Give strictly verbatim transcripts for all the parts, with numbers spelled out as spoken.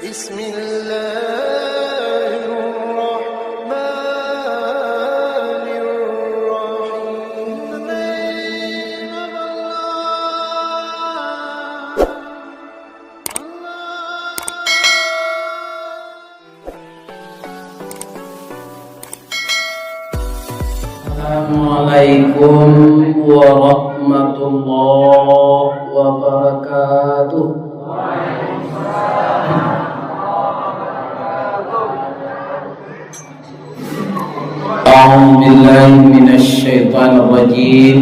Bismillahirrahmanirrahim. Assalamualaikum warahmatullahi wabarakatuh. A'udzubillahi minasyaitonirrajim.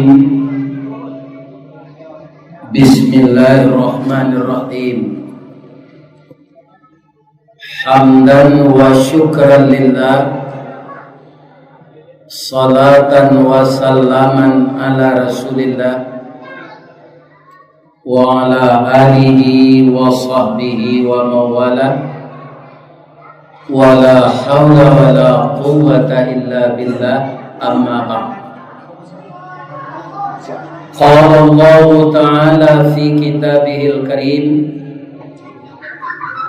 Bismillahirrahmanirrahim. Hamdan wa syukran lillah, salatan wa salaman ala Rasulillah, wa ala alihi wa sahbihi wa mawalah, wa la haula wa la quwwata illa billah, amma ba'd. Qala Allahu Ta'ala fi kitabihil karim,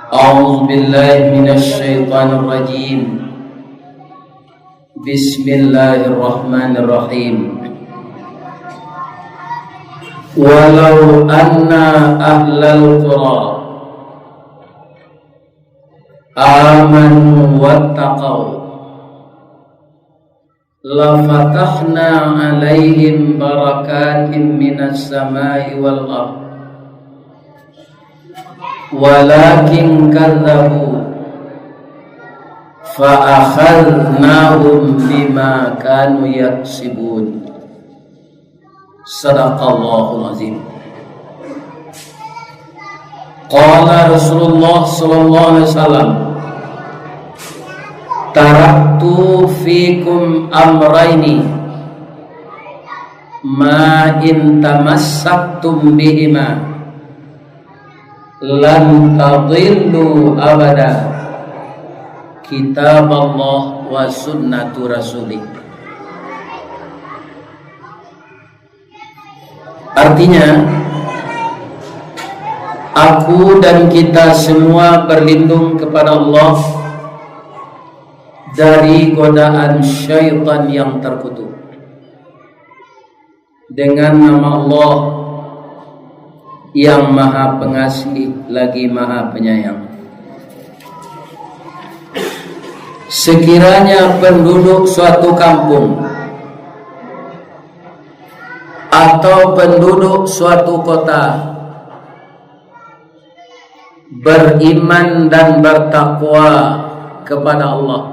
A'udzubillahi minasyaitonirrajim. Bismillahirrahmanirrahim. Walau anna ahlal qura amanu wattaqau, lafatahna alaihim barakatim minas samai wal ard. Walakin kadzabu, fa akhadznahum bima kanu yaksibun. Sadaqallahul azim. Qala Rasulullah sallallahu alaihi wasallam, "Taraktu fikum amraini, ma in tamassaktum bihima, lan tadillu abada, kitaballah wa sunnatu rasulih." Artinya, aku dan kita semua berlindung kepada Allah dari godaan syaitan yang terkutuk. Dengan nama Allah yang Maha Pengasih lagi Maha Penyayang. Sekiranya penduduk suatu kampung atau penduduk suatu kota beriman dan bertakwa kepada Allah,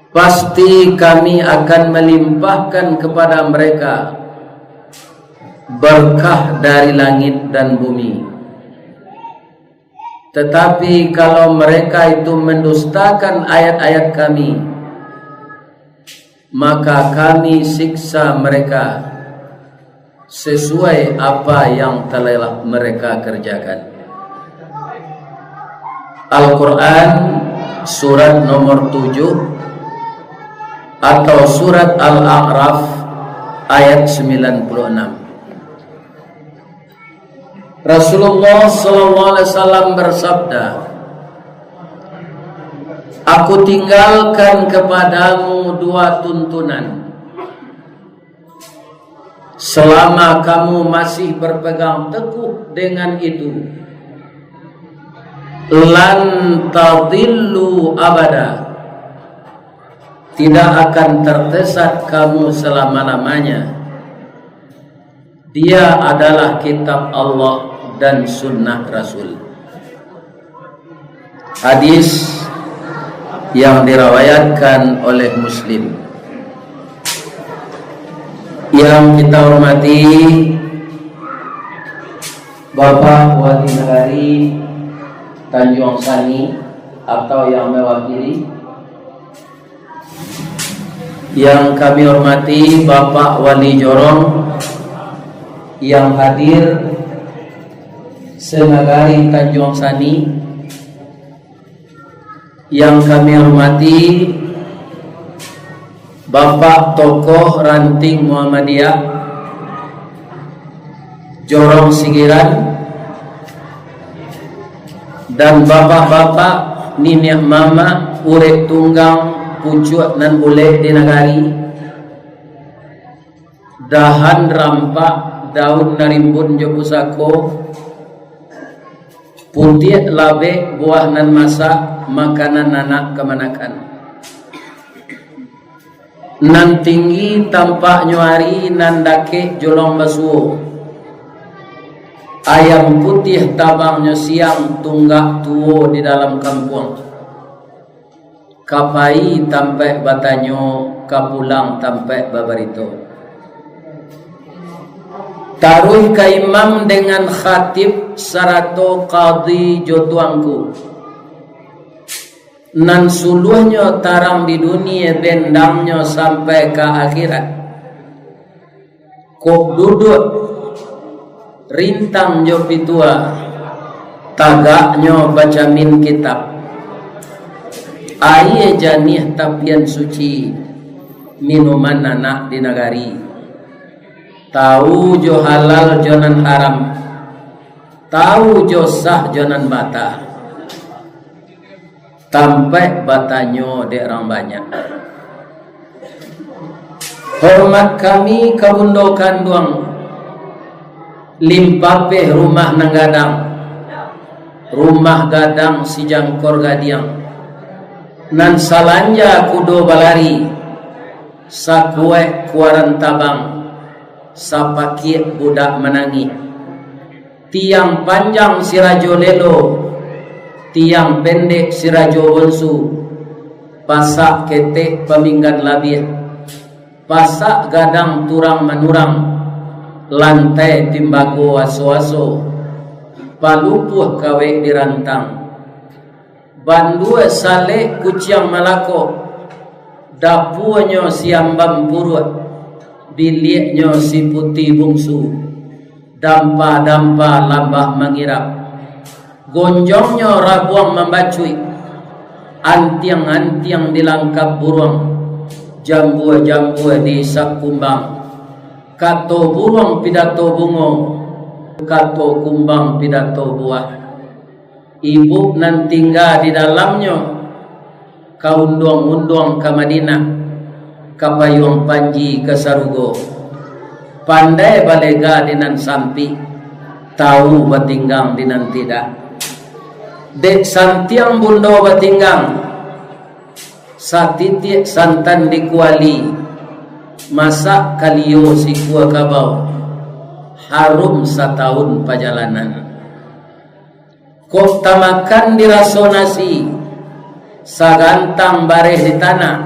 pasti Kami akan melimpahkan kepada mereka berkah dari langit dan bumi. Tetapi kalau mereka itu mendustakan ayat-ayat Kami, maka Kami siksa mereka sesuai apa yang telah mereka kerjakan. Al-Quran, surat nomor tujuh atau surat Al-A'raf, ayat sembilan puluh enam. Rasulullah sallallahu alaihi wasallam bersabda, "Aku tinggalkan kepadamu dua tuntunan. Selama kamu masih berpegang teguh dengan itu, lan tadillu abada, tidak akan tersesat kamu selama-lamanya. Dia adalah kitab Allah dan sunnah Rasul." Hadis yang dirawayatkan oleh Muslim. Yang kita hormati Bapak Wali Nagari Tanjuang Sani atau yang mewakili, yang kami hormati Bapak Wali Jorong yang hadir senagari Tanjuang Sani, yang kami hormati Bapak Tokoh Ranting Muhammadiyah Jorong Sigiran, Dan bapak-bapak, niniak mamak, urek tunggang, pucuak nan bulek di nagari, dahan rampak, daun nan rimbun jo pusako, putiak labek, buah nan masak, makanan anak kamanakan. Nan tinggi tampaknyo ari, nan dakek jolong basuo. Ayam putiah tabangnyo siang, tunggak tuo di dalam kampuang. Ka pai tampaik batanyo, ka pulang tampaik babarito. Taruih ka imam dengan khatib sarato kadi jo tuangku. Nan suluahnyo tarang di dunie, bendangnyo sampai ka akhirat. Kok duduak rintang jo pitua, tagaknyo bacamin kitab. Aia janiah tapian suci, minuman anak di nagari. Tau jo halal jo nan haram, tau jo sah jo nan bata. Tampaik batanyo dek urang banyak. Hormat kami ka bundo kanduang, limpapeh rumah nan gadang, rumah gadang sijangkor gadiang, nan salanja kudo balari, sakuaik kuaran tabang, sapakiak budak manangih. Tiang panjang si rajo lelo, tiang pendek si rajo bonsu, pasak ketek paminggan labiah, pasak gadang turang manurang, lantai timbago aso-aso, palupuah kawek dirantang. Bandua salek kuciang malakok, dapuanyo si ambam puruak, biliaknyo si puti bungsu, dampa-dampa lambah mangirap, gonjongnyo rabuang mambacuik, antiang-antiang dilangkap buruang, jambua-jambua diisap kumbang, kato buruang pidato bungo, kato kumbang pidato buah. Ibuk nan tingga di dalamnyo, ka unduang-unduang ka Madinah, ka payuang panji ka sarugo. Pandai balega di nan sampik, tau batinggang di nan tidak. Dek santiang bundo batinggang, satitiak santan di kuali, masak kalio sikua kabau, harum satahun pajalanan. Kok tamakan diraso nasi, sagantang bareh di tanah,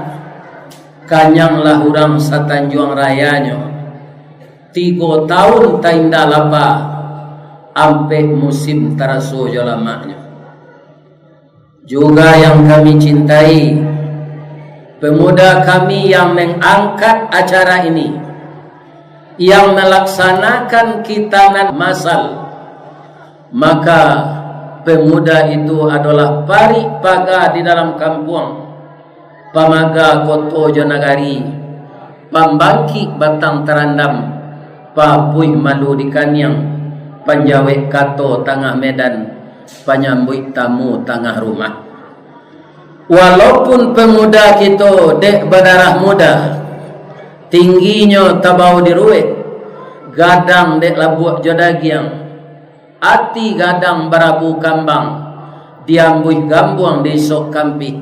kanyanglah urang satanjuang rayanyo. Tigo taun tainda lapa, ampek musim taraso jo lamaknyo. Juga yang kami cintai, pemuda kami yang mengangkat acara ini, yang melaksanakan khitanan masal, maka pemuda itu adolah parik paga di dalam kampuang, pamaga koto jo nagari, pambangkik batang tarandam, papuih malu di kaniang, panjawek kato tangah medan, panyambuik tamu tangah rumah. Walaupun pemuda kito dek badarah muda, tingginyo tabao diruek, gadang dek labuak jo dagiang, ati gadang barabu kambang, diambuih gambuang diisok kampik.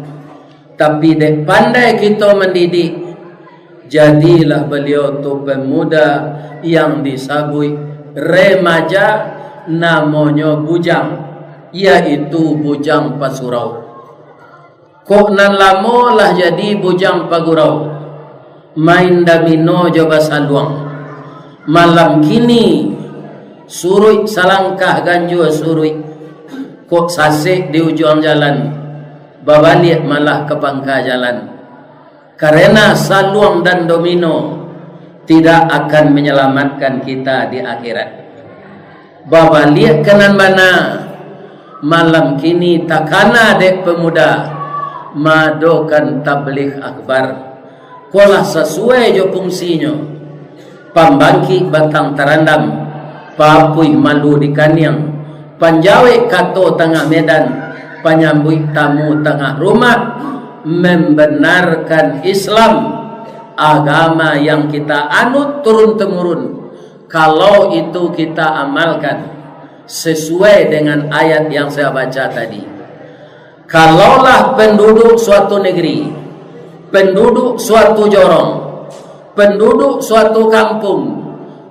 Tapi dek pandai kito mandidik, jadilah baliau tu pemuda yang disabuik remaja, namonyo bujang, yaitu bujang pasurau. Kok nan lamo lah jadi bujang pagurau, main domino jo basaluang. Malam kini, suruik salangkah ganjua suruik, kok sasek di ujuang jalan, babaliak malah ka pangka jalan. Karena saluang dan domino tidak akan menyelamatkan kita di akhirat. Babaliak ka nan bana, malam kini takana dek pemuda, maadokan tabligh akbar. Ko lah sasuai jo fungsinyo, pambangkik batang tarandam, papuih malu di kaniang, Panjawek kato tangah medan, panyambuik tamu tangah rumah, membenarkan Islam, agama yang kita anut turun-temurun, kalau itu kita amalkan sesuai dengan ayat yang saya baca tadi. Kalaulah penduduk suatu negeri, penduduk suatu jorong, penduduk suatu kampung,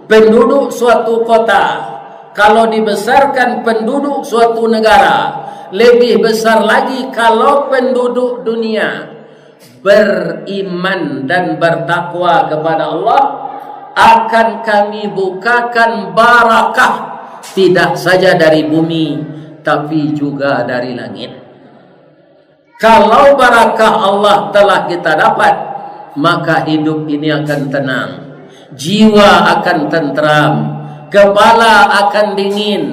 penduduk suatu kota, kalau dibesarkan penduduk suatu negara, lebih besar lagi kalau penduduk dunia beriman dan bertakwa kepada Allah, akan Kami bukakan barakah, tidak saja dari bumi, tapi juga dari langit. Kalau barakah Allah telah kita dapat, maka hidup ini akan tenang, jiwa akan tenteram, kepala akan dingin,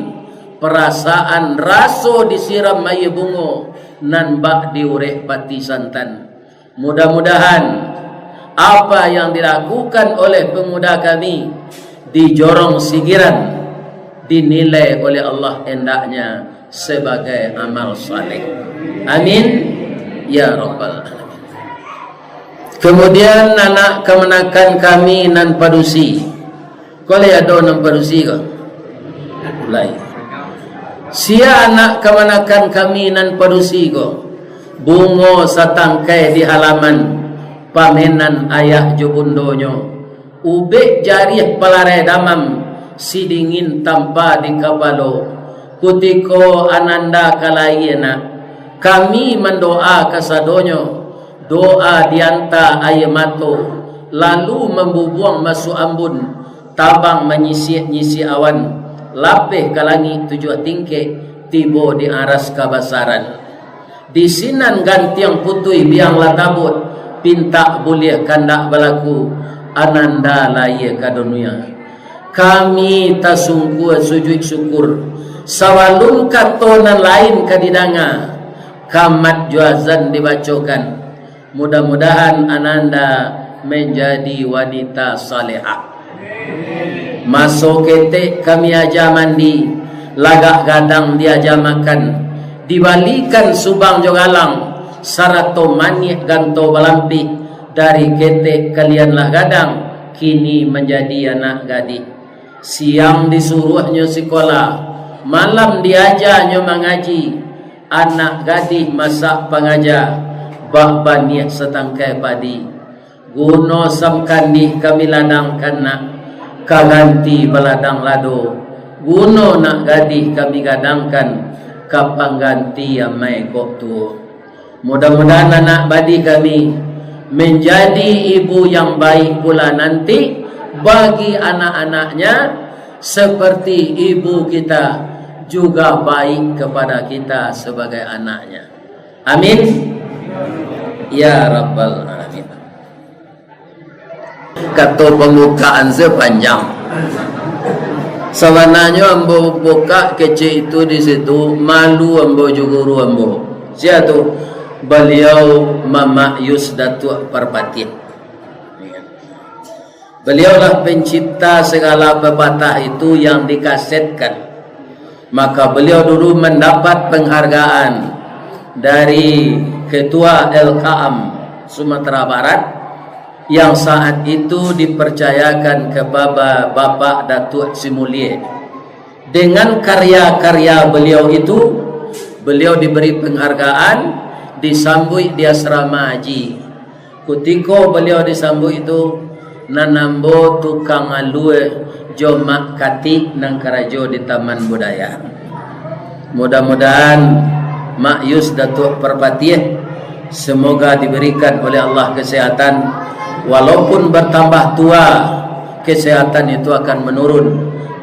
perasaan raso disiram aia bungo, nan bak diurek pati santan. Mudah-mudahan apa yang dilakukan oleh pemuda kami di Jorong Sigiran dinilai oleh Allah endaknya sebagai amal saleh. Amin, ya rabbal alamin. Kemudian, anak kamanakan kami nan padusi. Ko lai ado nan padusi ko? Lai. Sia anak kamanakan kami nan padusi ko? Bungo satangkai di halaman, pamenan ayah jo bundonyo. Ubek jariah palarai damam, sidingin tampa di kapalo. Kutiko ananda ka lahia nak, kami mandoa kasadonyo, doa dianta aia mato, lalu mambubuang masuak ambun, tabang manyisiak-nyisiak awan, lapeh ka langik tujuah tingkek, tibo di aras kabasaran. Di sinan gantiang putuih biang lah tabuak, pintak buliah kandak balaku, ananda lahia ka dunia. Kami tasungkua sujuik syukur, sabalun kato nan lain ka didanga, kamat jo azan dibacokan. Mudah-mudahan ananda manjadi wanita salehah. Maso ketek kami aja mandi, lagak gadang diaja makan, dibalikan subang jo galang, sarato maniak ganto balampih, dari ketek kalian lah gadang, kini manjadi anak gadih. Siang disuruahnyo sikola, malam diajanyo mangaji, anak gadih masak pangaja, bak baniah satangkai padi. Guno sam kandih kami ladangkan nak, ka ganti baladang lado. Guno nak gadih kami gadangkan, ka pangganti amai kok tuo. Mudah-mudahan anak gadih kami manjadi ibu yang baik pula nanti bagi anak-anaknya, seperti ibu kita juga baik kepada kita sebagai anaknya. Amin. Ya Rabbal Alamin. Kato pambukaan se panjang. Sabananyo ambo bukak kecek itu di situ, malu ambo jo guru ambo. Sia tu? Baliau Mamak Yus Datuak Parpatiah. Beliaulah pencipta segala pepatah itu yang dikasetkan. Maka beliau dulu mendapat penghargaan dari Ketua L K A M Sumatera Barat, yang saat itu dipercayakan kepada Bapak Datuak Simulie. Dengan karya-karya beliau itu, beliau diberi penghargaan, disambuik di asrama haji. Kutiko baliau disambuik tu, nan ambo tukang alua jo Mak Katik nan karajo di Taman Budaya. Mudah-mudahan Mak Yus Datuak Parpatiah, semoga diberikan oleh Allah kesehatan. Walaupun bertambah tua, kesehatan itu akan menurun,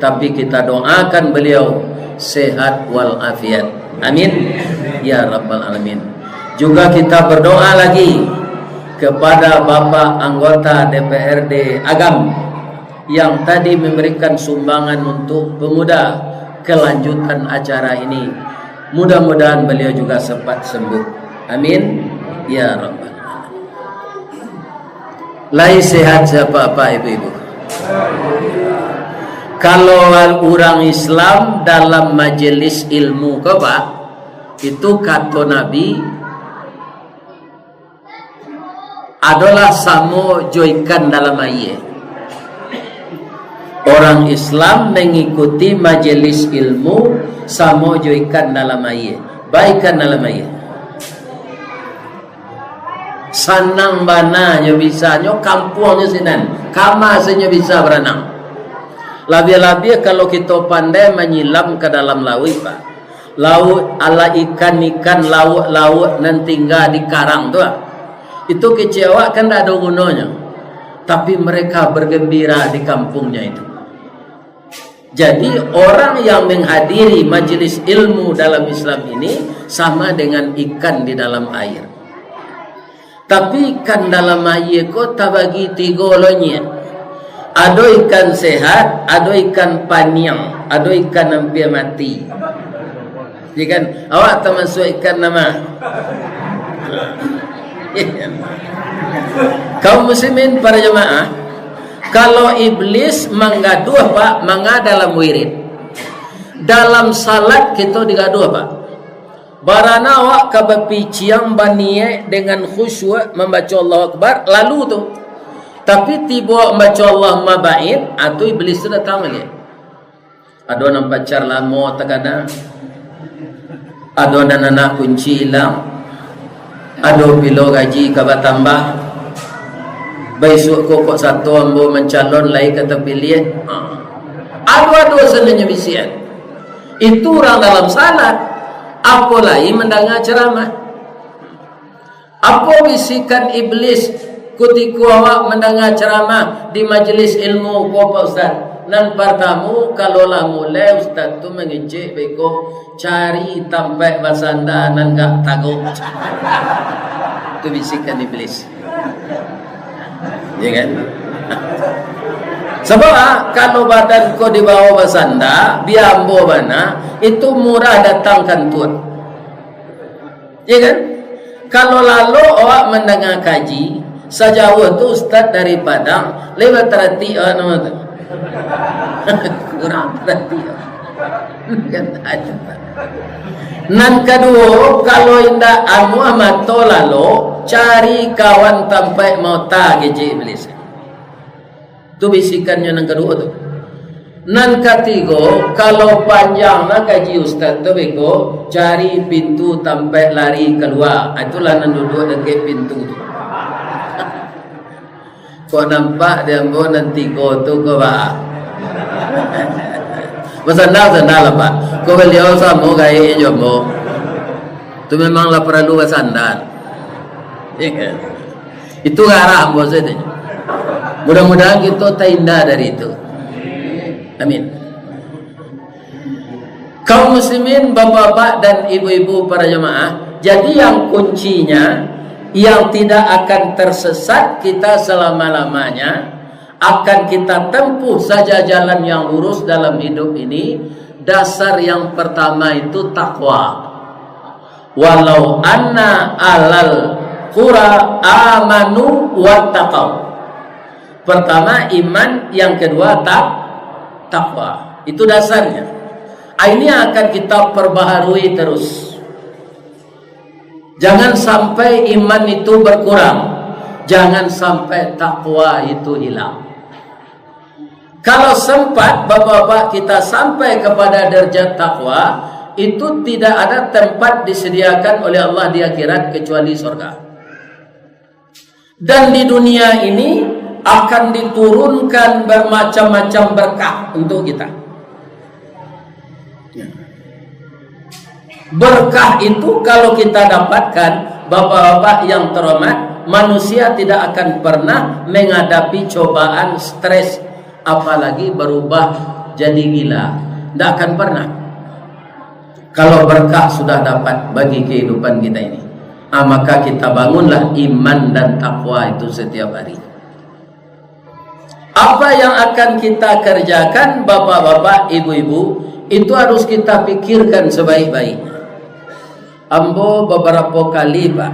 tapi kita doakan beliau sehat walafiat. Amin, ya rabbal alamin. Juga kita berdoa lagi kepada Bapak Anggota D P R D Agam yang tadi memberikan sumbangan untuk pemuda kelanjutan acara ini. Mudah-mudahan beliau juga cepat sembuh. Amin, ya rabbal alamin. Lai sehat sia apak-apak, ibu-ibu? Kalau urang Islam dalam majelis ilmu ko, Pak, itu kato Nabi, adolah samo jo ikan dalam aia. Orang Islam mangikuti majelis ilmu samo jo ikan dalam aia. Baikan dalam aia. Sanang bana nyo bisa, nyo kampuang nyo sinan, kama se nyo bisa baranang. Labiah-labiah kalau kito pandai manyilam ka dalam lauik, Pak. Lauik, alah ikan-ikan, lauik-lauik nan tingga di karang tu, ah. Itu kecek awak kan ndak ado gunonyo. Tapi mereka bergembira di kampuangnya itu. Jadi, orang yang menghadiri majelis ilmu dalam Islam ini sama dengan ikan di dalam air. Tapi ikan dalam aia ko tabagi tigo lo nyo. Ado ikan sehat, ado ikan paniang, ado ikan ampia mati. Ya kan? Awak tamasuak ikan nan ma? Kaum muslimin para jamaah, kalau iblis manggaduah, Pak, manga dalam wirid. Dalam salat kito digaduah, Pak. Barana awak ka bapiciang baniaik dengan khusyuk mambaco Allahu Akbar, lalu tu. Tapi tibo awak mambaco Allahumma ba'id, ah, tu iblis tu datang baliak. Ado nan pacar lamo takana. Ado nan anak kunci ilang. Ado pilo gaji ka batambah. Baisuak ko kok sato ambo mancalon lai ka tapiliah. Ha. Ado-ado sajo nyo bisiakan. Itu urang dalam salat. Apo lai mandanga ceramah. Apo bisikan iblis kutiko awak mandanga ceramah di majelis ilmu ko, Pak Ustaz? Nan partamo, kalau lah mulai ustaz tu mangecek beko, cari tampek basanda nan agak taguah. Tu bisikan iblis. Ya kan? Sabab, ah, kalau badan ko dibawa basanda, bia ambo bana, itu murah datang kantua. Ya kan? Kalau lalok awak mandanga kaji, sajauah tu ustaz dari Padang, lai bataratik awak namo tu. Kurang taratik awak. Kan ado. Nan kaduo, kalau indak amuah mato lalok, cari kawan tampek maota kecek iblis. Tu bisikannyo nan kaduo tu. Nan katigo, kalau panjang lah kaji ustaz tu beko, cari pintu tampek lari kalua. Ah, itulah nan duduak dakek pintu tu. Kok nampak di ambo nan tigo tu ko, Pak? Basanda-sanda lah, Pak. Ko baliau samo gaek jo ambo. Tu memang lah paralu basanda. Ya kan? Itu garah ambo sajo. Mudah-mudahan kito tahinda dari itu. Amin. Kaum muslimin, bapak-bapak dan ibu-ibu para jamaah, jadi yang kuncinya, yang tidak akan tersesat kita selama-lamanya, akan kita tempuh saja jalan yang lurus dalam hidup ini, dasar yang pertama itu takwa. Walau anna alal qura amanu wattaqau. Pertama iman, yang kedua tak takwa. Itu dasarnya. Ah, ini yang akan kita perbaharui terus. Jangan sampai iman itu berkurang. Jangan sampai takwa itu hilang. Kalau sempat bapak-bapak kita sampai kepada derajat takwa, itu tidak ada tempat disediakan oleh Allah di akhirat kecuali surga. Dan di dunia ini akan diturunkan bermacam-macam berkah untuk kita. Ya. Berkah itu kalau kita dapatkan, bapak-bapak yang terhormat, manusia tidak akan pernah menghadapi cobaan, stres, apalagi berubah jadi gila. Tidak akan pernah. Kalau berkah sudah dapat bagi kehidupan kita ini, ah, maka kita bangunlah iman dan takwa itu setiap hari. Apa yang akan kita kerjakan, bapak-bapak, ibu-ibu, itu harus kita pikirkan sebaik-baiknya. Ambo beberapa kali, Pak,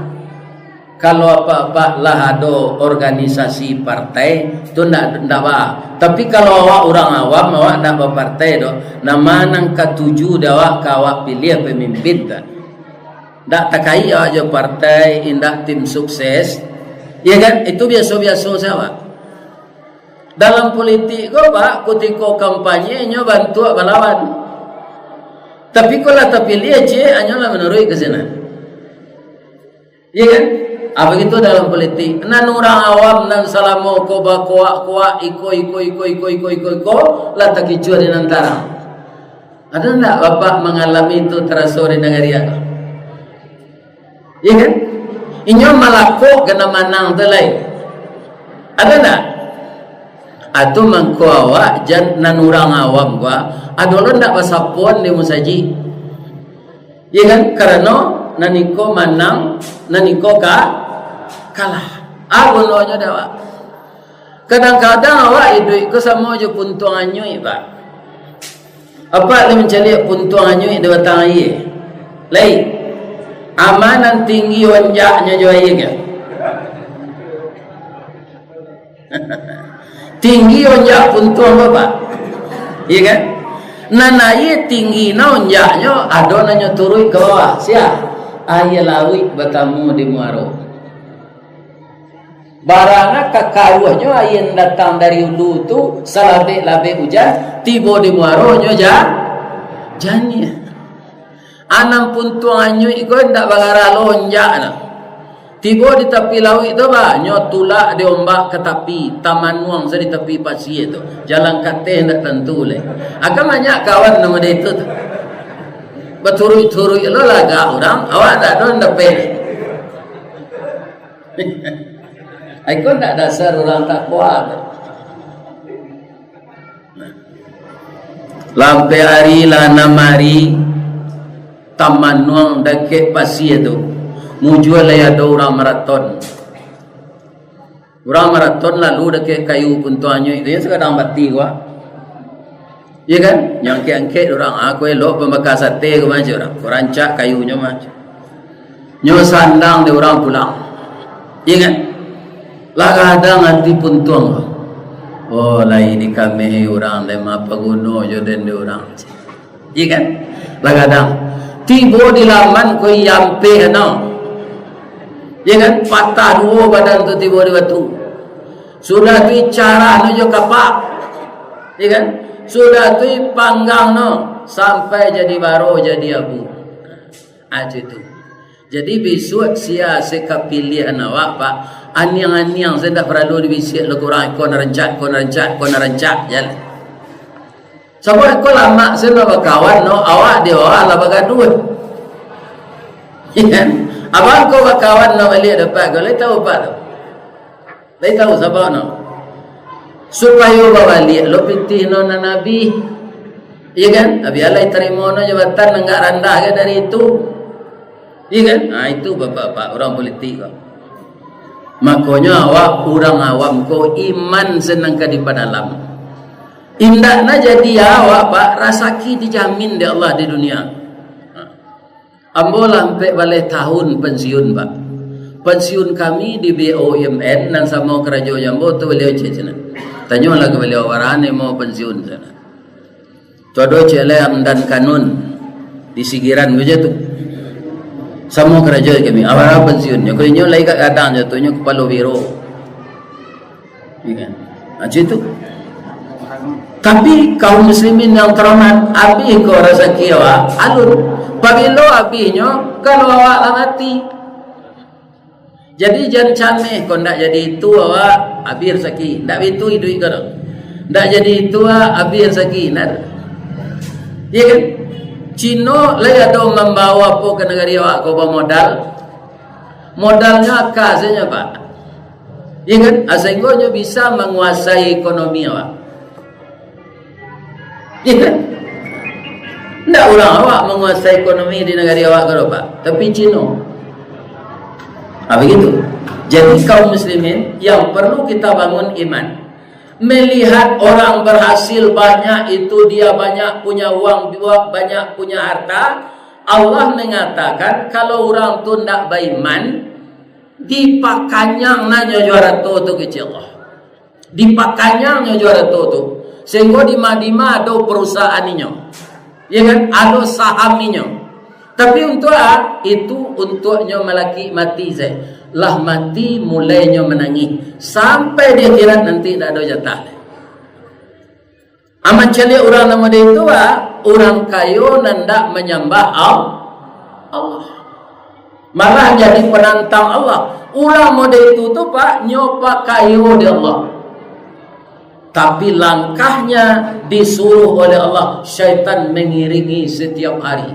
Kalau apak-apak lah ado organisasi partai, tu ndak, ndak ba. Tapi kalau awak urang awam, awak ndak bapartai doh. Nama nan katuju di awak, ka awak piliah pamimpin tu. Ndak takaik awak jo partai, indak tim sukses. Iya kan? Itu biaso-biaso sajo, Pak. Dalam politik ko, Pak, kutiko kampanye, inyo bantuak balawan. Tapi, kok lah tapiliah, ciek, hanyolah manuruik ka sinan. Iya kan? Ah, bagitu dalam politik. Nan urang awam nan salamo ko bakoak-koak, iko, iko, iko, lah takicuah di nan tarang. Ado ndak Bapak mangalami tu taraso di nagari ko? Iya kan? Inyo malakok ka nan manang tu lai. Ado ndak? Atu mangko awak jan nan urang awam ko, ado lo ndak basapoan di musajik. Iya kan? Karano nan iko manang, nan iko ka-, kalah. Ah, gunonyo dek awak. Kadang-kadang awak iduik ko samo jo puntuang anyuik, Pak. Apak lai mancaliak puntuang anyuik di batang aia? Lai. A ma nan tinggi onjaknyo jo aia ko? Tinggi onjak puntuang ko, Pak. Iya kan? Nan aia tinggi no onjaknyo, ado nan nyo turuik ka bawah. Sia? Aia lauik batamu di muaro. Barang nan kakaruahnyo aia nan datang dari ulu tu, salabek-labek ujan, tibo di muaronyo ja-, janiah. A nan puntuang anyuik ko indak bagarah lo onjak tu. Tibo di tapi lauik tu, bah, nyo tulak di ombak ka tapi, tamanuang sa di tapi pasia tu. Jalan kateh indak tantu lai. Akan banyak kawan nan model itu tu. Baturuik-turuik lo lagak urang, awak ndak ado nan dapek. Iko ndak dasar urang takwa tu. Lah ampek ari, lah anam ari, tamanuang dakek pasia tu. Mujua lai ado urang maraton. Urang maraton lalu dakek kayu puntuang anyuik tu, yo sakadang bati ko. Iya kan? Nyo angkek-angkek urang, ah, ko elok pambaka sate ko mah, cek urang. Ko rancak kayunyo mah. Nyo sandang dek urang pulang. Iya kan? Lah gadang ati puntuang ko. Oh, lai dikameh urang, lai ma paguno jo den dek urang. Iya kan? Lah gadang. Tibo di laman ko, ampek no. Iya kan? Patah duo badan tu tibo di batu. Sudah tu carah no jo kapak. Iya kan? Sudah tu panggang no sampai jadi baro, jadi abu. Ah, cak itu. Jadi, bisuak sia se ka pilihan awak, Pak. Aniang-aniang se ndak paralu dibisiak lo ka urang, ko nan rancak, ko nan rancak, ko nan rancak, jan. Sabab ko lamak se nan bakawan no, awak di bawah lah bagaduah. Iya kan? Abang ko bakawan no baliak dapat ko, lai tahu, Pak, tu. Lai tahu sabab no. Supayo babaliak lo pitih no nan abih. Iya kan? Abih alai tarimo no jabatan nan agak randah kan dari itu. Iya kan? Nah, itu bapak-bapak urang politik ko. Makonyo awak urang awam ko iman se nan ka dipadalam. Indak na jadi awak, Pak, rasaki dijamin dek Allah di dunia. Nah. Ambo lah ampek baleh tahun pensiun, Pak. Pensiun kami di B U M N nan samo karajo jo ambo tu baliau cek sinan. Tanyolah ka baliau, bara nyo mau pensiun sinan. Tu ado cek lai Amdan Kanun di Sigiran ko je tu. Samo karajo jo kami, bara pensiun. Nyo ko inyo lai ka gadang jo tu, nyo kapalo biro. Iya kan? Nah, cak itu. Tapi kaum muslimin yang terhormat, abih ko rasaki awak, alun. Pabilo abihnyo, kalau awak lah mati. Jadi, jan cameh ko ndak jadi itu awak, abih rasaki. Ndak baitu iduik ko doh. Ndak jadi itu awak, abih rasaki. Ndak. Iya kan? Cino lai ado mambawa apo ka nagari awak ko bamodal. Modalnyo aka sajo, Pak. Iya kan? Ah, sahinggo nyo bisa manguasai ekonomi awak. Iya kan? Ndak urang awak manguasai ekonomi di nagari awak ko doh, Pak. Tapi Cino. Ah, begitu. Jadi, kaum muslimin, yang perlu kita bangun iman. Melihat orang berhasil banyak, itu dia banyak punya uang, banyak punya harta, Allah mengatakan, kalau urang tu ndak baiman, Dipakanyang nanyo jo arato tu kecek Allah. Dipakanyang nyo jo arato tu. Sehinggo dima-dima ado perusahaan inyo. Ya kan? Ado saham inyo. Tapi untuak a? Itu untuak nyo malakik mati sajo. Lah mati, mulai nyo manangih. Sampai di akhirat nanti ndak ado jatah lai. Aman caliak urang nan model itu, Pak, urang kayo nan ndak manyambah Al-, Allah. Malah jadi penantang Allah. Urang model itu tu, Pak, nyo pakayo dek Allah. Tapi langkahnya disuruh oleh Allah, syaitan mengiringi setiap hari.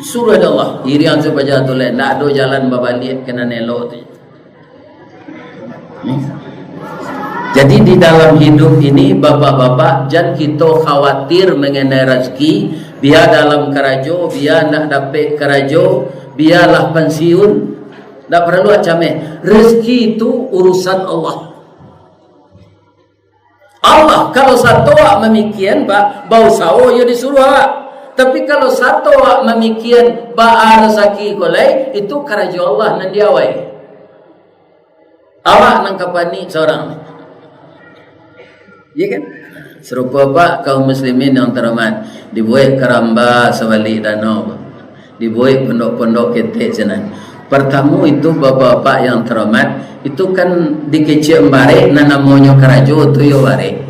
Suruh dek Allah, iriang sajo paja tu lai, ndak ado jalan babaliak ka nan elok tu. Jadi, di dalam hidup ini, bapak-bapak, jan kito khawatir mengenai rezeki, bia dalam karajo, bia ndak dapek karajo, bialah pensiun, ndak paralu cameh. Rezeki itu urusan Allah. Allah, kalau sato awak mamikian, Pak, bausaho iyo disuruh awak. Tapi kalau sato awak mamikian baa rasaki ko lai, itu karajo Allah nan di awai. Awak nan ka panik surang. Iya kan? Sarupo, Pak, kaum muslimin yang terhormat, dibuek karamba sabalik danau, Pak. Dibuek pondok-pondok ketek sinan. Partamo itu, bapak-bapak yang terhormat, itu kan di kecek barek, nan namonyo karajo tu yo barek.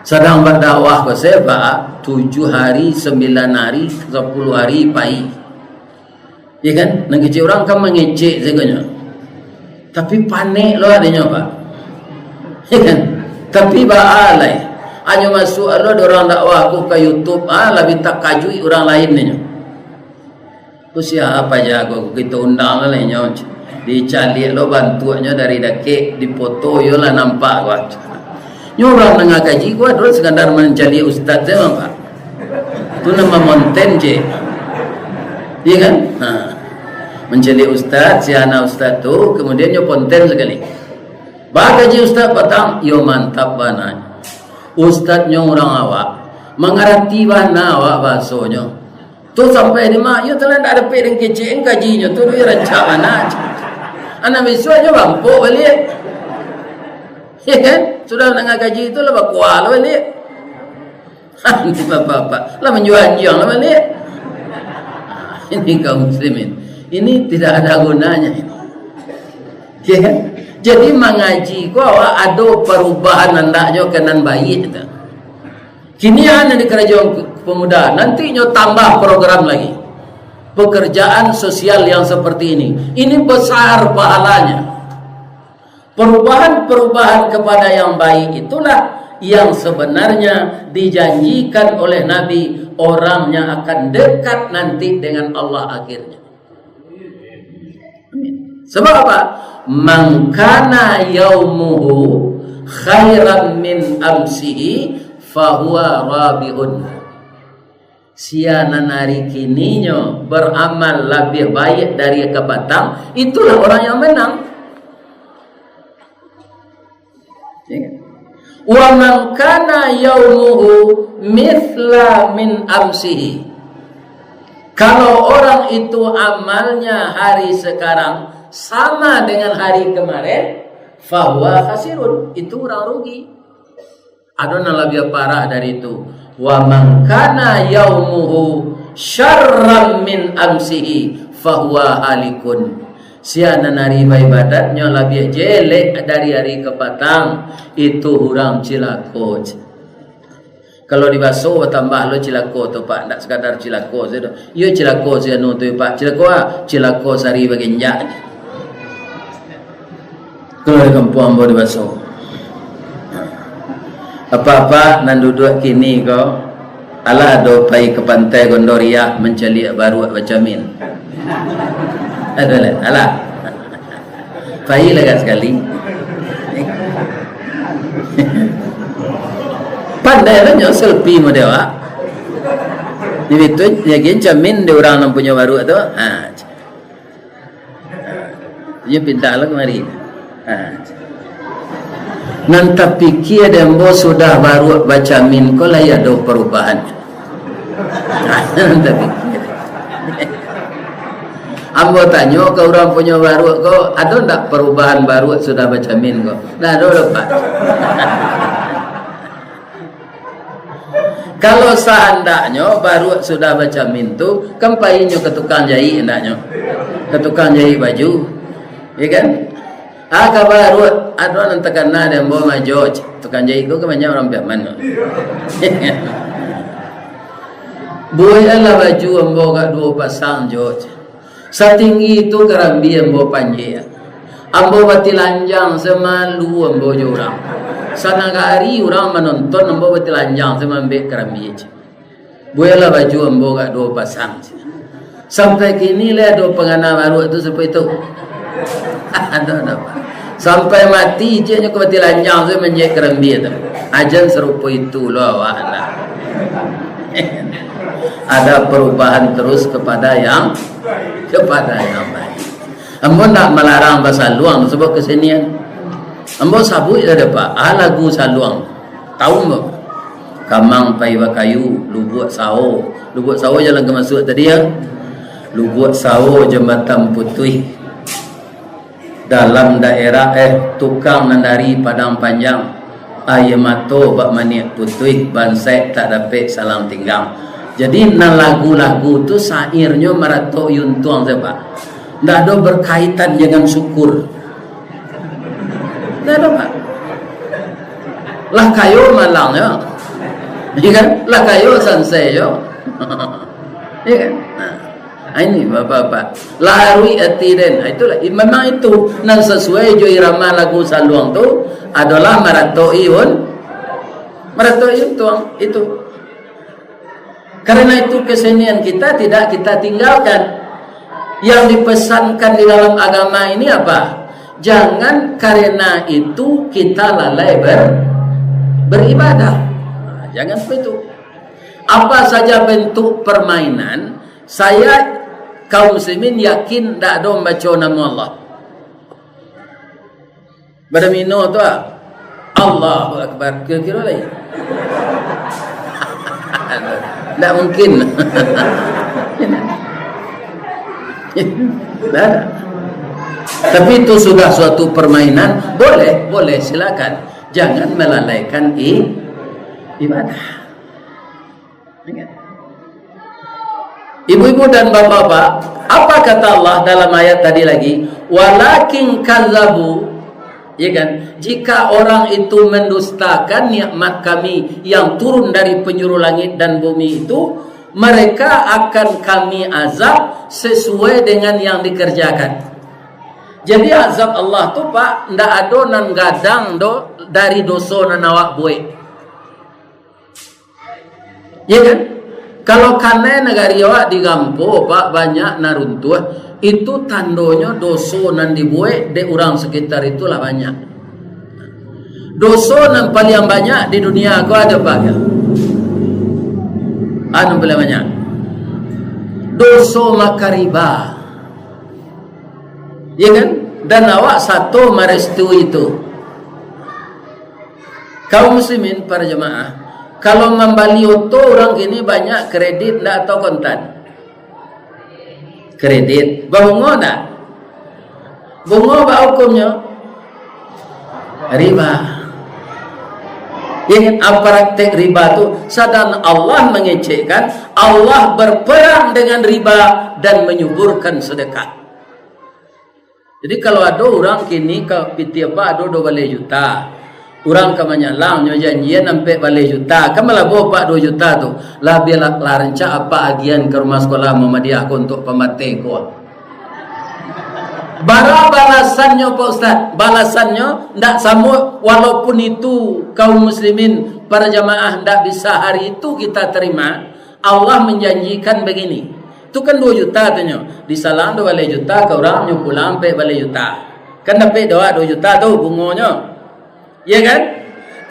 Sadang badakwah ko se, Pak, tujuh hari, sembilan hari, sapuluh hari pai. Ya kan? Nan kecek urang kan mangecek sagonyo. Tapi panek lo adonyo, Pak. Ya kan? Tapi baa lai. Hanyo masuak lo dek urang dakwah ko ka YouTube, ah, labiah takajuik urang lain nyo. Ko sia paja ko, kito undang lah inyo. Dicaliak lo bantuaknyo dari dakek, dipoto yo lah nampak ko. Nyo urang danga kaji ko ado sakadar mancaliak ustaz sajo, Pak. Tu nan mamonten je. Iya kan? Ha. Mancaliak ustaz, si anak ustaz tu, kemudian nyo ponten sakali. Baa kaji ustaz patang, yo mantap bana. Ustaz nyo urang awak, mangarati bana awak bahasonyo. Tu sampai di ma, iyo tu lah ndak dapek den kecek kajinyo tu, duit rancak bana. Anak bisuak nyo bampok baliak. Ya kan? Sudah mandanga kaji tu lah bakuah lah baliak. Ini bapak-bapak lah manjua anjiang lah baliak. Ini kaum muslimin. Ini tidak ada gunanya ini. Ya kan? Jadi mangaji ko awak ado parubahan andaknyo ka nan baiak tu. Kini ado di karajo pemuda, nantinyo tambah program lagi. Pekerjaan sosial yang seperti ini, ini besar pahalanya. Perubahan-perubahan kepada yang baik itulah yang sebenarnya dijanjikan oleh Nabi, orang yang akan dekat nanti dengan Allah akhirnya. Sebab apa? "Man kana yaumuhu khairan min amsihi fahuwa rabihun." Sia nan ari kininyo baramal labiah baiak dari kapatang, itulah orang yang menang. Ya kan? "Wa man kana yaumuhu mithla min amsihi." Kalau orang itu amalnya hari sekarang sama dengan hari kemarin, fahuwa khasirun, itu orang rugi. Ado nan labiah parah dari itu. "Wa man kana yaumuhu syarran min amsihi, fahuwa halikun." Sia nan ari baibadatnyo labiah jelek dari ari kapatang, itu urang cilako. Kalau di baso batambah lo cilako tu, Pak, ndak sakadar cilako sajo. Iyo cilako si anu tu, Pak. Cilako a? Cilako sari baginjak. Kalau di kampuang ambo di baso. Apak-apak nan duduak kini ko, alah ado pai ka pantai Gondoriah mancaliak baruak bacamin? Ado lah, alah. Pai lah sakali. Pandai lah nyo selfie model awak. Jadi tu, yakin camin di urang nan punyo baruak tu. Ha. Iyo pindah lah kamari. Ha. Nan tapikia dek ambo sudah baruak bacamin ko lai ado parubahan. Nan tapikia. Ambo tanyo ka urang punyo baruak ko, ado ndak parubahan baruak sudah bacamin ko? Ndak ado doh, Pak. Kalau saandaknyo baruak sudah bacamin tu, kan painyo ka tukang jahik andaknyo. Ka tukang jahik baju. Ya kan? Ah, ka baruak, ado nan takana di ambo mah, George. Tukang jahik ko kan banyak urang Piaman tu. Bueklah baju ambo agak duo pasang, George. Satinggi itu karambia ambo panjek. Ambo batilanjang samalu ambo jo urang. Sanagari urang manonton ambo batilanjang samambek karambia. Bueklah baju ambo agak duo pasang. Sampai kini lai ado pangana baruak tu sarupo itu. Ado, ado. Sampai mati, ijeknyo ka batilanjang sajo manjek karambia tu. Ajan sarupo itu lo awak lah. Ada perubahan terus kepada yang, kepada yang baik. Ambo ndak malarang basaluang, sabab kesenian. Ambo sabuik sajo, Pak, ah, lagu saluang. Tahu ambo? Kamang pai bakayu, Lubuak Sawo. Lubuak Sawo jalan ka masuak tadi, ya. Lubuak Sawo, Jambatan Putuih. Dalam daerah, eh, tukang nan dari Padang Panjang. Aia mato bak maniak putuih, bansaik tak dapek salang tinggang. Jadi, nan lagu-lagu tu syairnyo maratok iuntuang sajo, Pak. Ndak ado berkaitan dengan syukur. Ndak ado, Pak. Lah kayo malangnyo. Iya kan? Lah kayo sansainyo. Iya kan? Nah. Ah, ini, Bapak-bapak. Laruik ati den. Ah, itulah. I-, memang itu nan sasuai jo irama lagu saluang tu adolah maratok iun-, maratok iuntuang. Itu. Karena itu kesenian kita tidak kita tinggalkan. Yang dipesankan di dalam agama ini apa? Jangan karena itu kita lalai ber-, beribadah. Nah, jangan seperti itu. Apa saja bentuk permainan, saya, kaum muslimin, yakin ndak ado mambaco namo Allah. Badomino tu, ah. Allahu Akbar. Kiro-kiro lai. Ndak mungkin. Ndak ada. Tapi itu sudah suatu permainan, boleh, boleh, silakan. Jangan melalaikan i-, ibadah. Ingat. Ibu-ibu dan bapak-bapak, apa kata Allah dalam ayat tadi lagi? "Walakin kadzabu," ya kan? Jika orang itu mendustakan nikmat Kami yang turun dari penjuru langit dan bumi itu, mereka akan Kami azab sesuai dengan yang dikerjakan. Jadi, azab Allah tu, Pak, ndak ado nan gadang doh dari doso nan awak buek. Ya kan? Kalau kanai nagari awak digampo, Pak, banyak nan runtuah, itu tandonyo doso nan dibuek dek urang sekitar itu lah banyak. Doso nan paliang banyak di dunia ko ado, Pak, ya? Anu paliang banyak. Doso makan riba. Ya kan? Dan awak sato marestui itu. Kaum muslimin, para jamaah, kalau mambali oto urang kini banyak kredit ndak atau kontan? Kredit. Babungo ndak? Bungo baa hukumnyo? Riba. Yang praktek riba tu, sadang Allah mengecekkan, Allah berperang dengan riba dan menyuburkan sedekah. Jadi, kalau ado urang kini ka pitih apak ado duo baleh juta, urang ka manyalang, nyo janjian ampek baleh juta, kan malabo apak duo juta tu, lah bialah, lah rancak apak agiahan ka rumah sekolah Muhammadiyah ko untuak pambantai ko. Bara balasannyo, Pak Ustaz? Balasannyo ndak samo, walaupun itu kaum muslimin, para jamaah, ndak bisa hari itu kita terima, Allah menjanjikan begini, tu kan duo juta tu nyo, disalang duo baleh juta ka urang, nyo pulang ampek baleh juta. Kan dapek doa duo juta tu bungonyo. Ya kan?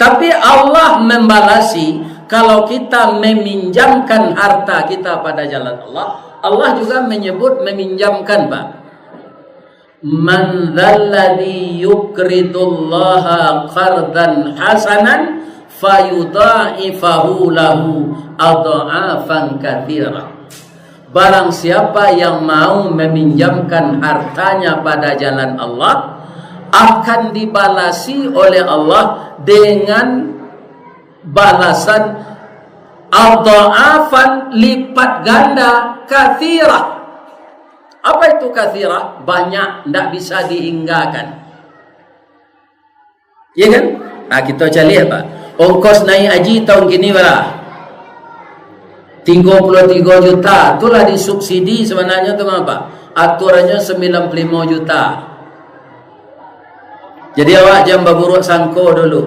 Tapi Allah membalasi, kalau kita meminjamkan harta kita pada jalan Allah, Allah juga menyebut meminjamkan, Pak. "Man dzalladzi yuqridullaha qardan hasanan fayudha'ifahu lahu adh'afan katsirah." Barang siapa yang mau meminjamkan hartanya pada jalan Allah, akan dibalasi oleh Allah dengan balasan adha'afan, lipat ganda, katsirah. Apa itu katsirah? Banyak, ndak bisa dihinggakan. Ya kan? Nah, kita caliak, Pak. Ongkos naik haji tahun kini bara? Tigo puluah tigo juta. Itulah disubsidi sebenarnya tu, Pak. Aturannya sembilan puluh lima juta. Jadi, awak jan baburuak sangko dulu.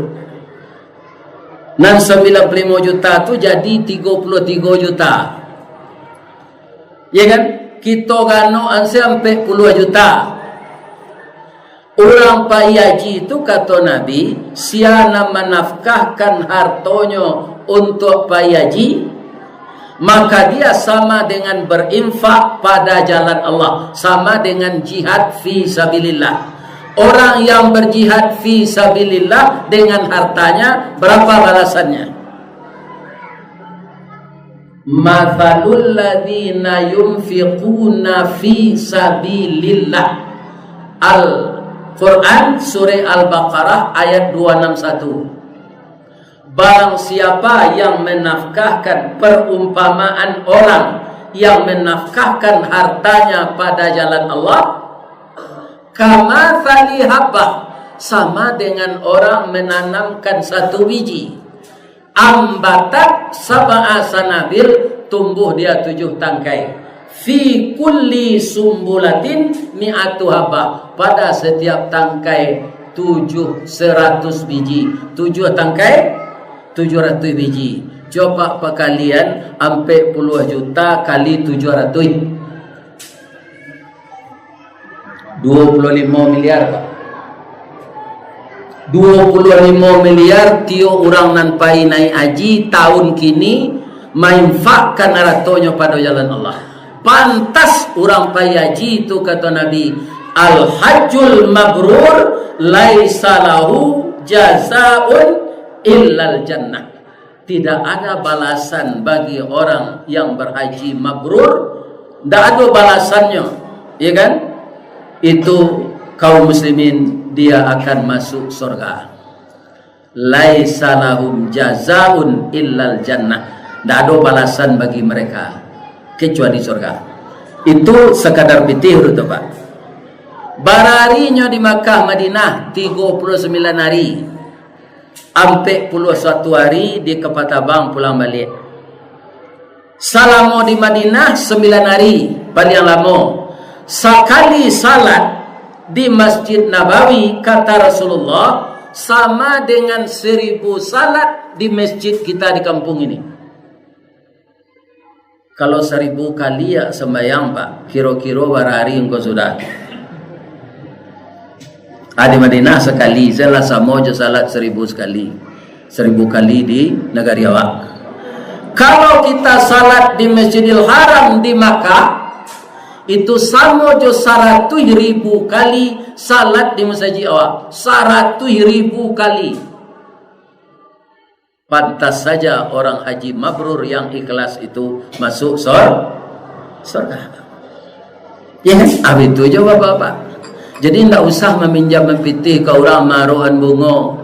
Nan sembilan puluh lima juta tu jadi tigo puluah tigo juta. Ya kan? Kito gano ansai ampek puluah juta. Urang pai haji tu, kato Nabi, sia nan manafkahkan hartonyo untuak pai haji, maka dia sama dengan berinfak pada jalan Allah, sama dengan jihad fi sabilillah. Orang yang berjihad fi sabilillah dengan hartanya, berapa balasannya? Matsalul ladzina yunfiquna fi sabilillah. Al-Quran, Surah Al-Baqarah, ayat dua enam satu. Barang siapa yang menafkahkan, perumpamaan orang yang menafkahkan hartanya pada jalan Allah, kamatsali habbah, sama dengan orang menanamkan satu biji. Ambatat sab'a sanabil, tumbuh dia tujuh tangkai. Fi kulli sumbulatin mi'atu habbah, pada setiap tangkai tujuh, seratus biji. Tujuh tangkai, tujuh ratus biji. Coba pakalian, ampek puluah juta kali tujuh ratus. Dua puluah limo miliar, Pak. Dua puluah limo miliar tiok urang nan pai naik haji tahun kini mainfakkan aratonyo pado jalan Allah. Pantas urang pai haji tu, kato Nabi, "Al-hajjul mabrur laisa lahu jazaun illal jannah." Tidak ada balasan bagi orang yang berhaji mabrur, ndak ado balasannyo, ya kan? Itu kaum muslimin, dia akan masuk surga. Laisa lahum jazaun illal jannah. Ndak ado balasan bagi mereka kecuali surga. Itu sekadar pitih tu, Pak. Bararinyo di Makkah Madinah tigo puluah sambilan hari. Ampek puluah satu hari di Kapatabang pulang baliak. Salamo di Madinah sambilan hari, paliang lamo. Sakali salat di Masjid Nabawi, kata Rasulullah, sama dengan saribu salat di masjid kita di kampung ini. Kalau saribu kali ya sambayang, Pak, kiro-kiro bara hari engkau sudah? Ah, di Madinah sakali, salah samo jo salat saribu sakali. Saribu kali di nagari awak. Kalau kita salat di Masjidil Haram di Makkah, itu samo jo saratuih ribu kali salat di masajik awak. Saratuih ribu kali. Pantas saja orang haji mabrur yang ikhlas itu masuk sor-, surga. Ya kan? Ah, itu aja, Bapak-bapak. Jadi, ndak usah maminjam mapitih ka urang maroan bungo.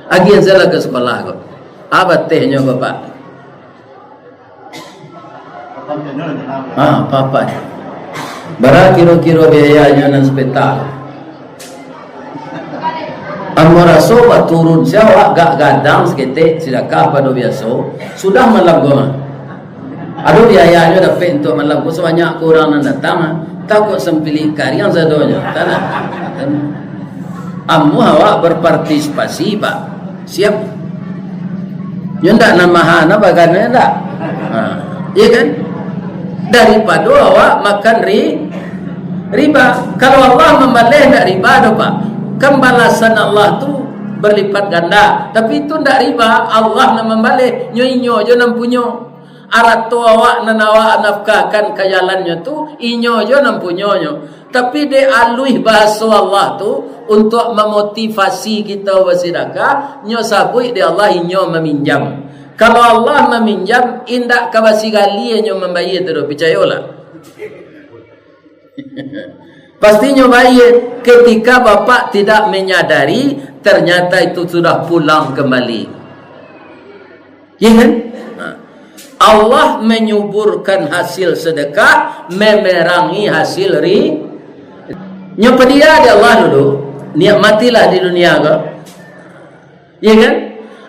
Agian salah ka sakolah ko. Apa tehnyo, Bapak? Ah, apa-apa. Bara kiro-kiro biayanyo nan sapetak? Ambo raso baturun sia awak gak gadang saketek, sidakah pado biaso, sudah malam ko mah. Ado biayanyo dapek untuak malam ko, sabanyak ko urang nan datang, ah. Takuik sampilik kariang sadonyo. Tanah. Amuah awak berpartisipasi, Pak. Siap. Nyo ndak nan maha, nan bagana ndak? Ha, iya kan? Daripado awak makan ri-, riba. Kalau Allah mambaleh ndak riba doh, Pak. Kan balasan Allah tu berlipat ganda. Tapi itu ndak riba, Allah nan mambaleh. Nyo inyo jo nan punyo. Arato awak nan awak nafkahkan ka jalannyo tu, inyo jo nan punyonyo. Tapi dek aluih bahaso Allah tu, untuak mamotivasi kito basidakah, nyo sabuik dek Allah inyo maminjam. Kalau Allah maminjam, indak ka basigali nyo mambayia tu doh, picayolah. Pastinyo baiak ketika bapak tidak menyadari, ternyata itu sudah pulang kembali. Ya kan? Nah, Allah menyuburkan hasil sedekah, memerangi hasil ri. Nyo padia dek Allah dulu, nikmatilah di dunia ko. Ya kan?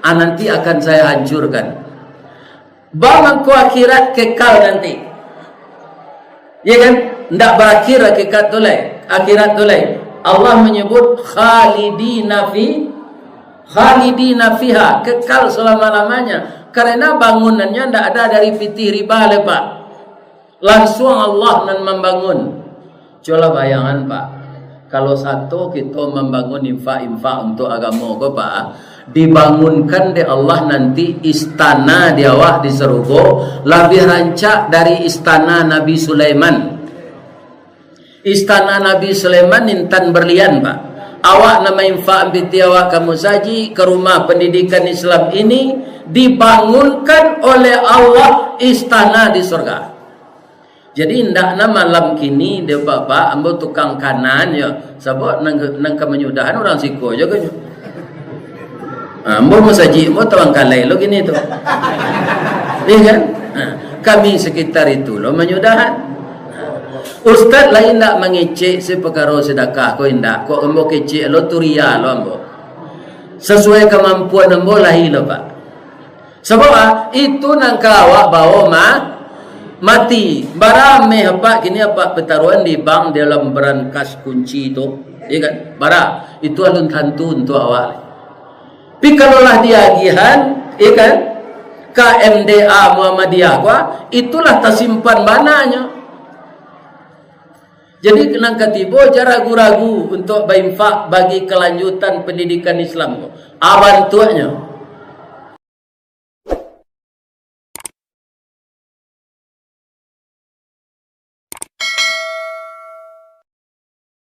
Ah, nanti akan saya hancurkan. Bang, mangko akhirat kekal nanti. Ya kan? Ndak berakhir akhirat tu lai. Akhirat tu lai. Allah menyebut khalidina fi, khalidina fiha, kekal selama-lamanya. Karena bangunannya ndak ada dari pitih riba lai, Pak. Lansuang Allah nan mambangun. Cubolah bayangan, Pak. Kalau sato kito mambangun infak-infak untuak agamo ko, Pak, dibangunkan dek Allah nanti istana di awak di sarugo, labiah rancak dari istana Nabi Sulaiman. Istana Nabi Sulaiman intan berlian, Pak. Awak nan mainfak pitih awak ka musajik, ka rumah pendidikan Islam ini, dibangunkan oleh Allah istana di surga. Jadi, indaklah malam kini dek bapak, ambo tukang kanan yo. Sabab nan, nan ka manyudahan urang siko juo kan. Ha, ambo musajik, ambo Tawangkalai lo kini tu. Iya kan? Ha, kami sekitar itu lo manyudahan. Ustaz lai indak mangecek si pakaro sedekah ko indak. Kok ambo kecek lo tu ria lo ambo. Sasuai kamampuan ambo lai lo, Pak. Sabab, ah, itu nan ka awak bawo ma-, mati. Bara ameh apak kini apak pataruahan di bank dalam brankas kunci tu, iya kan? Bara, itu alun tantu untuak awak. Tapi kalau lah diagihan, iya kan? Ka M D A Muhammadiyah ko, ah, itulah tasimpan bananyo. Jadi, nan katibo, jan ragu-ragu untuak bainfak bagi kalanjutan pandidikan Islam ko. A bantuaknyo,